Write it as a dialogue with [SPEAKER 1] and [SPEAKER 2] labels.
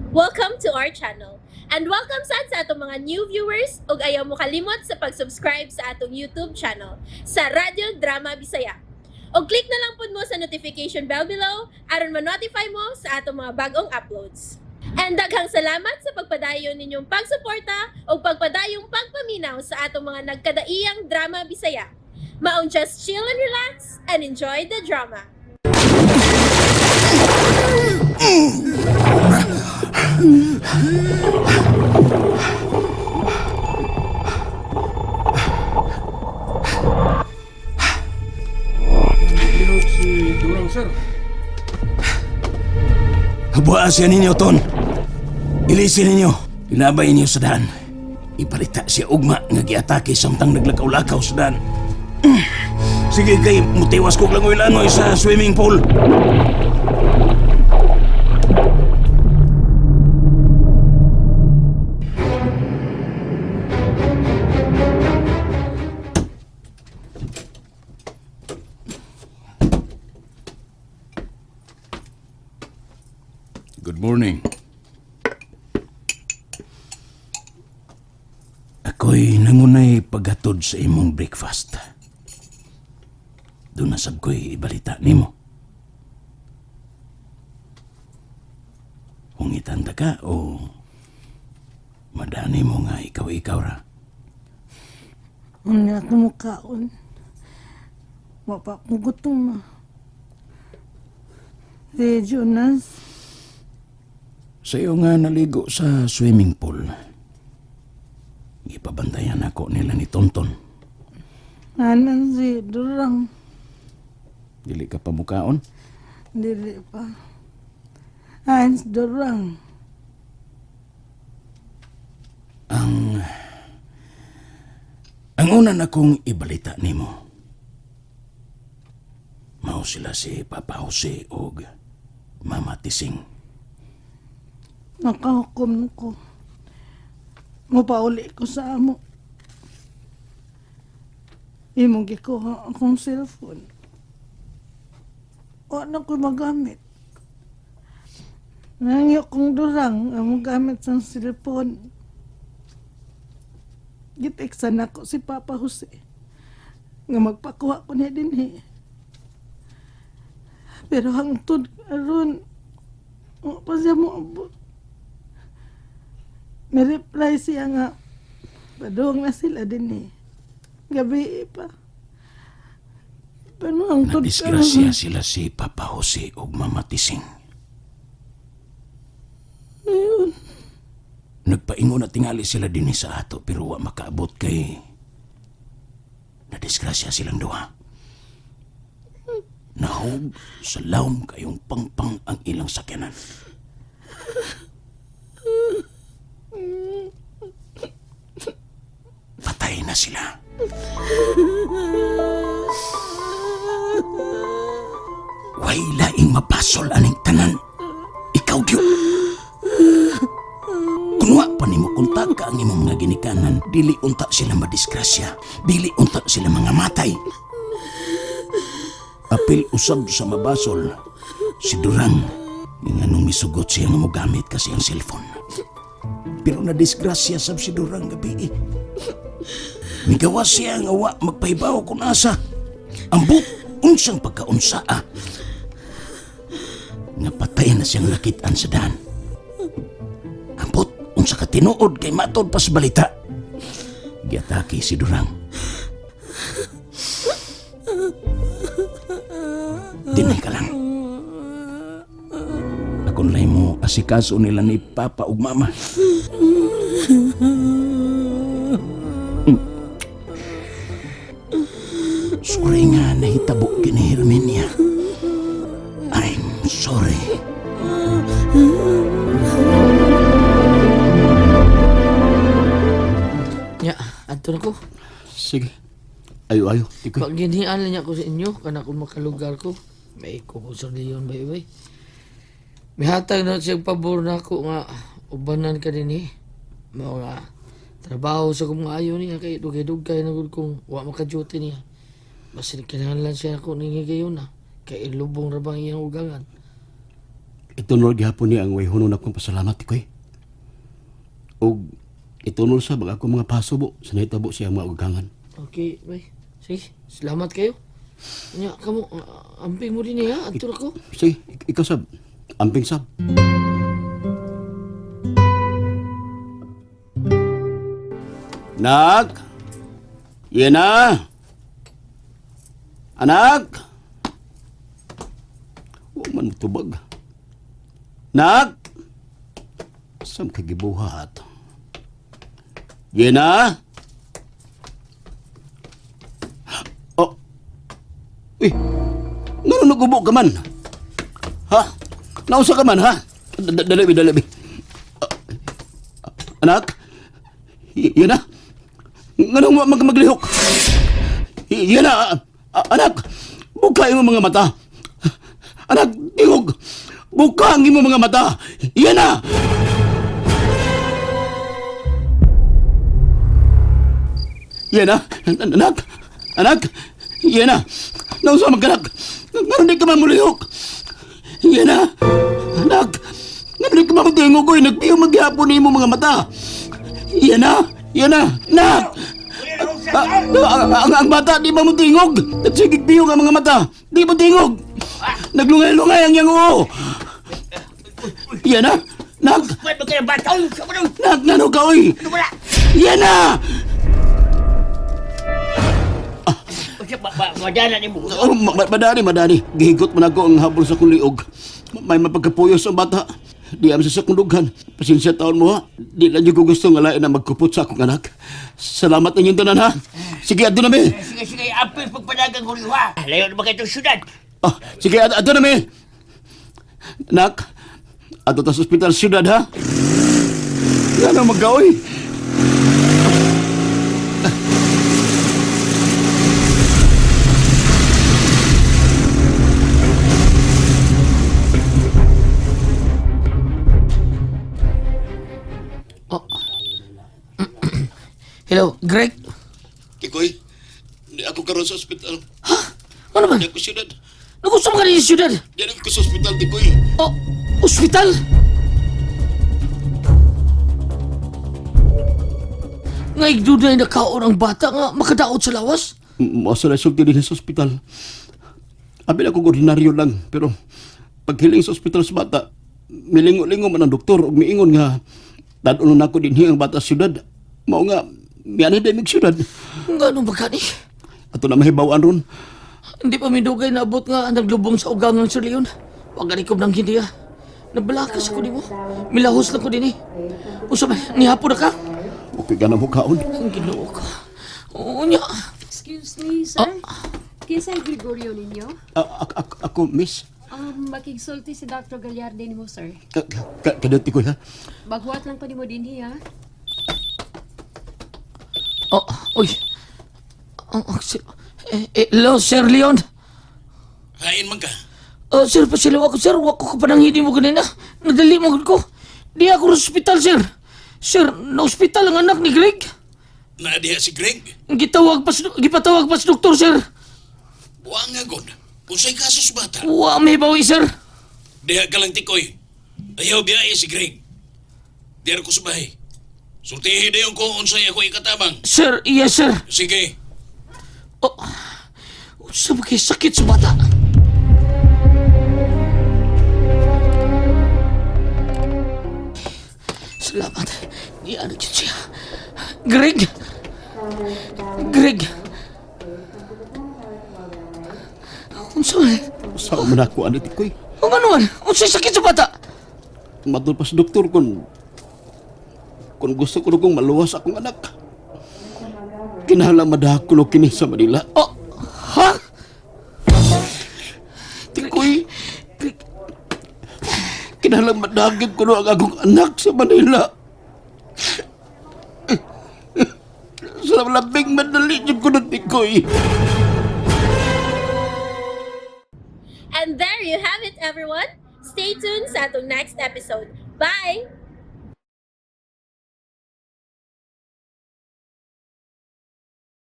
[SPEAKER 1] Welcome to our channel. And welcome sad sa atong mga new viewers ug ayaw mo kalimot sa pag-subscribe sa atong YouTube channel sa Radyo Drama Bisaya. Og click na lang pud mo sa notification bell below aron ma-notify mo sa atong mga bagong uploads. And daghang salamat sa pagpadayon ninyong pagsuporta ug pagpadayong pagpaminaw sa atong mga nagkadaiyang drama Bisaya. Maong just chill and relax and enjoy the drama.
[SPEAKER 2] Lihok si Durang, sir.
[SPEAKER 3] Buha siya ninyo, Ton. Ilisin ninyo. Ilabay ninyo sa daan. Ipalita siya ugma nga giatake samtang naglakaw-lakaw sa daan. Sige kay mutiwas kog langoy-langoy sa swimming pool. Good morning. Ako'y nangunay paghatod sa imong breakfast. Doon na sab ko'y ibalita nimo. Hungitan ta ka o madani mo nga ikaw-ikaw ra.
[SPEAKER 4] Unya ako mukaon. Wa pa ko gutom. Si Jonas,
[SPEAKER 3] Sa iyo nga naligo sa swimming pool. Ipabantayan ako nila ni Tonton.
[SPEAKER 4] anan si Durang,
[SPEAKER 3] Dili ka pa mukaon?
[SPEAKER 4] dili pa. Hans Durang,
[SPEAKER 3] Ang Ang una na kong ibalita nimo. Mao sila si Papa Jose og Mama Tising.
[SPEAKER 4] nakahukom ko. Mupauli ko sa amo. Imong gikuha akong cellphone. Wa na ko magamit. Nangyo kong durang ang gamit sa cellphone. Giteksan nako si Papa Jose nga magpakuha ko niya dinhi. Pero hangtod aron wa pa siya moabot. May reply siya nga padung na sila dinhi. Gabi pa. Pero hangtod
[SPEAKER 3] Nadisgrasya sila si Papa Jose og Mama Tising.
[SPEAKER 4] Ayun.
[SPEAKER 3] Nagpaingon na tingali sila dinhi sa ato pero wa makaabot kay nadisgrasya silang duha. Nahog sa lawom kayong pangpang ang ilang sakyanan. Patay na sila. Way laing mapasol aning tanan. Ikaw gyud. Kung wa pa nimo kontak ka ang imong mga ginikanan, dili unta sila madisgrasya, dili unta sila mga matay. Apil usab sa mabasol, si Durang, nga nung misugot siya nga mogamit kasi ang cellphone. Pero nadisgrasya sab si Durang gabi eh. Migawa siya nga wa magpahibaw kung asa. Ambot unsang pagkaunsa ah. Nga patay na siyang nakitaan sa daan. Ambot, unsa ka tinuod kay matod pa sa balita. Giatake si Durang. Dinay ka lang. Ako nalay mo asikaso nila ni Papa ug Mama. Sorry nga nahitabo kini Herminia. I'm sorry.
[SPEAKER 5] Nya, adto na ko.
[SPEAKER 2] Sige. Ayo, ayo. Tikoy.
[SPEAKER 5] Pag ginian lang niya ko sa inyo, kana ko makalugar ko. May ko ko sa Leon ba eh. Mihatag na siya pabor na ako nga ubanan ka din eh. Mao nga trabaho sa kong maayo niya kay dugay-dugay na gud kung wa maka-duty niya. Basin kinahanglan siya ako ning higayon na kay ilubong ra bang iyang ugangan.
[SPEAKER 2] Itunol gihapon niya ang way hunon akong pasalamat, Tikoy. Og itunol sa baga akong mga pasubo sa nahitabo siya mga ugangan.
[SPEAKER 5] Okay, bay. Sige, salamat kayo. Nya, kamo, amping mo din ha. Adto ra ko.
[SPEAKER 2] Sige, ikaw sab. Amping sab. Nak! Yena! Anak! Wa man tubag. Nak! Sam ka gibuhat? Yena! Oh! Uy! Ngano nagubo ka man? Ha? Nausa ka man, ha? Dali, bi, dali, bi. Ah, anak? Yan na. Nganong maglihok? Yan na, anak. Buka imong mga mata. Anak, tingog. Buka ang imong mga mata. Yan na. Yan na. Anak. Anak. Yan na. Nausa man ka, anak. Nganong di ka man mulihok? Yan na. Anak. Nganong di ka man tingog ko. Nagpiyo maghapon imo mga mata. Yan na. Yan na. Anak. Ang bata di ba mo tingog? Nagsigig piyo ang mga mata. Di mo tingog. Naglungay-lungay ang iyang oo. Yan na. Nak. Nak, nano ka, oy. Yan na. Oh, madani, madani. Gihigot man ako ang habol sa kong liog. May mapagkapuyos ang bata. Di am sa akong dughan. Pasensya taon mo ha. Di lang ko gusto nga lain na magkupot sa akong anak. Salamat ninyong tanan ha. Sige, adto na mi.
[SPEAKER 6] Sige, sige, apil pagpadagang ko ha. Layo na ba kayo itong syudad?
[SPEAKER 2] Ah, sige, adto na mi. Nak, adto ta sa ospital syudad ha. Ano magkaoy?
[SPEAKER 5] Oh. Hello, Greg.
[SPEAKER 2] Tikoy, di ako karon sa ospital.
[SPEAKER 5] Ha? Ano man?
[SPEAKER 2] Di ako syudad.
[SPEAKER 5] Nagusto mo ka rin sa syudad?
[SPEAKER 2] Di ako sa ospital, Tikoy.
[SPEAKER 5] Oh, ospital? Nga igduday na kaon ang bata nga makadaot sa lawas?
[SPEAKER 2] Masa na sulti din sa ospital. Abi na kong ordinaryo lang, pero paghiling sa ospital sa bata, milingo-lingo man ang doktor ug miingon nga dadon na ako dinhi ang bata sa syudad. Mao nga mianhi din mig syudad.
[SPEAKER 5] Nga nung bagani?
[SPEAKER 2] Ato na mahibaw-an ron.
[SPEAKER 5] Hindi pa mindugay naabot nga naglubong sa ugangan Sir Leon. Wag gani ko nang hindi ah. Nabalakas ako nimo. Milahos lang ko din eh. Usa ba, nihapon na ka?
[SPEAKER 2] Okay ka na mo kaon.
[SPEAKER 5] Ang ginoo ko. Oo niya.
[SPEAKER 7] Excuse me, sir. Kinsay Gregorio ninyo?
[SPEAKER 2] Ako, miss.
[SPEAKER 7] Makigsulti si Dr. Gallarde nimo, sir.
[SPEAKER 2] Kadati ko ha.
[SPEAKER 7] Baghuat lang ko nimo dinhi, ha?
[SPEAKER 5] Oh, uy. Oh, sir, hello, Sir Leon.
[SPEAKER 3] Hain man ka.
[SPEAKER 5] Oh, sir, pasilaw ako, sir. Wako ka pa nang hindi mo ganina. Nadali mo ko. Di ako sa ospital, sir. Sir, na-ospital ang anak ni Greg.
[SPEAKER 3] Naa diha si Greg.
[SPEAKER 5] Gipatawag pa sa doktor, sir.
[SPEAKER 3] Buang nga god. Unsay kaso sa bata?
[SPEAKER 5] Wa may bawi, sir.
[SPEAKER 3] Diha ka lang tikoy. Ayaw biyahe si Greg. Diha ko sa bahay. Sultihi dayon ko unsay ako ikatabang.
[SPEAKER 5] Sir, yes, sir.
[SPEAKER 3] Sige.
[SPEAKER 5] Oh, unsa ba kay sakit sa bata? Salamat. Di ano dyan siya. Greg! Greg! Unsa man?
[SPEAKER 2] Sa man ako ani tikoy.
[SPEAKER 5] Ang ano man? Unsa sakit sa bata?
[SPEAKER 2] Matod pa sa doktor kung gusto ko kong maluwas akong anak. Kinahanglan madako kini sa Manila.
[SPEAKER 5] Oh, ha?
[SPEAKER 2] Tikoy,
[SPEAKER 5] Greg,
[SPEAKER 2] kinahanglan madagit ko ang akong anak sa Manila. Sa labing madali jud ko na tikoy.
[SPEAKER 1] And there you have it, everyone. Stay tuned sa atong next episode. Bye!